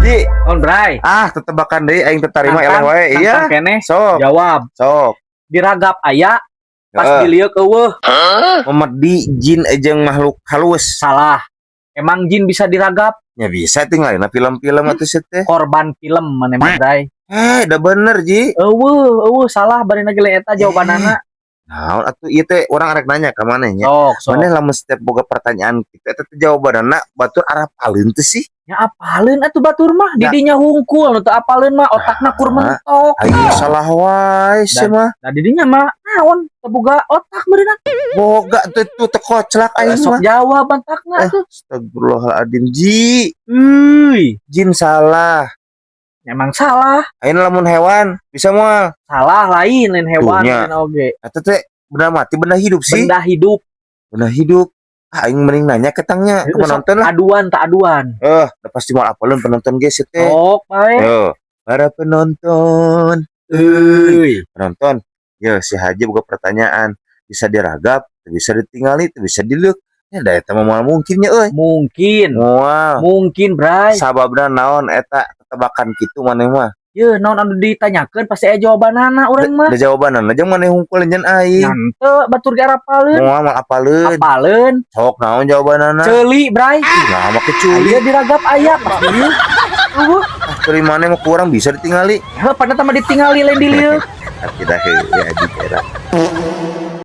Ji, On, Bray. Ah, tetebakan deui aing teu tarima, eleh wae. Iya. Tantang keneh. Sok, Jawab. Sok. Diragap aya, pas dilieuk euweuh. Memedi jin jeung makhluk halus. Salah. Emang jin bisa diragap? Ya bisa, tinggal na film-film atuh sih teh. Korban film maneh mah, Bray. Eh, udah bener, Ji. Euweuh, euweuh, salah bari lagi eta jawabanana. Naon atuh ieu teh, urang arek nanya ka maneh nya. Sok, sok. Maneh lamun setiap boga pertanyaan kita eta teh jawabanana batur arapaleun teu sih? Ya apaleun atuh batur mah, Nah. didinya hungkul nu teu apaleun mah otakna kur mentok. Aing salah wae sih mah. Nah, didinya mah naon, teu boga otak meureunna. Boga tuh tuh teu koclak aing Sok mah. Jawab otakna Eh. tuh. Astagfirullahaladzim, Ji. Euy, Jin salah. Emang salah. Aing lamun hewan bisa moal? Salah, lain lain hewan Tuh, nya. Lain oge. Eta teh benda mati, benda hidup sih? Benda hidup. Benda hidup. Ah, aing mending nanya ke tangnya, ke Sok, penonton lah. Aduan tak aduan. Eh, udah pasti mau apaleun penonton ge sih teh. Sok bae. Yo, para penonton. Euy. Penonton. Yo, si Haji buka pertanyaan. Bisa diragap, teu bisa ditinggali, teu bisa diluk. Ya da eta mah moal mungkin nya euy. Mungkin. Moal. Mungkin, Bray. Sababna naon eta tebakan kitu maneh mah? Ye, naon anu ditanyakeun pasti aya jawabanana urang mah. Da jawabanana jeung maneh hungkul nyen aing. Nyante batur ge arapaleun. Moal moal apaleun. Apaleun. Sok, naon jawabanana? Ceuli, Bray. Nah, make culi. Aya diragap aya, pas dilieuk euweuh. Ah, ceuli maneh mah kurang bisa ditingali. Heuh, pada mah ditingali, lain dilieuk. Tapi dah ya Haji era.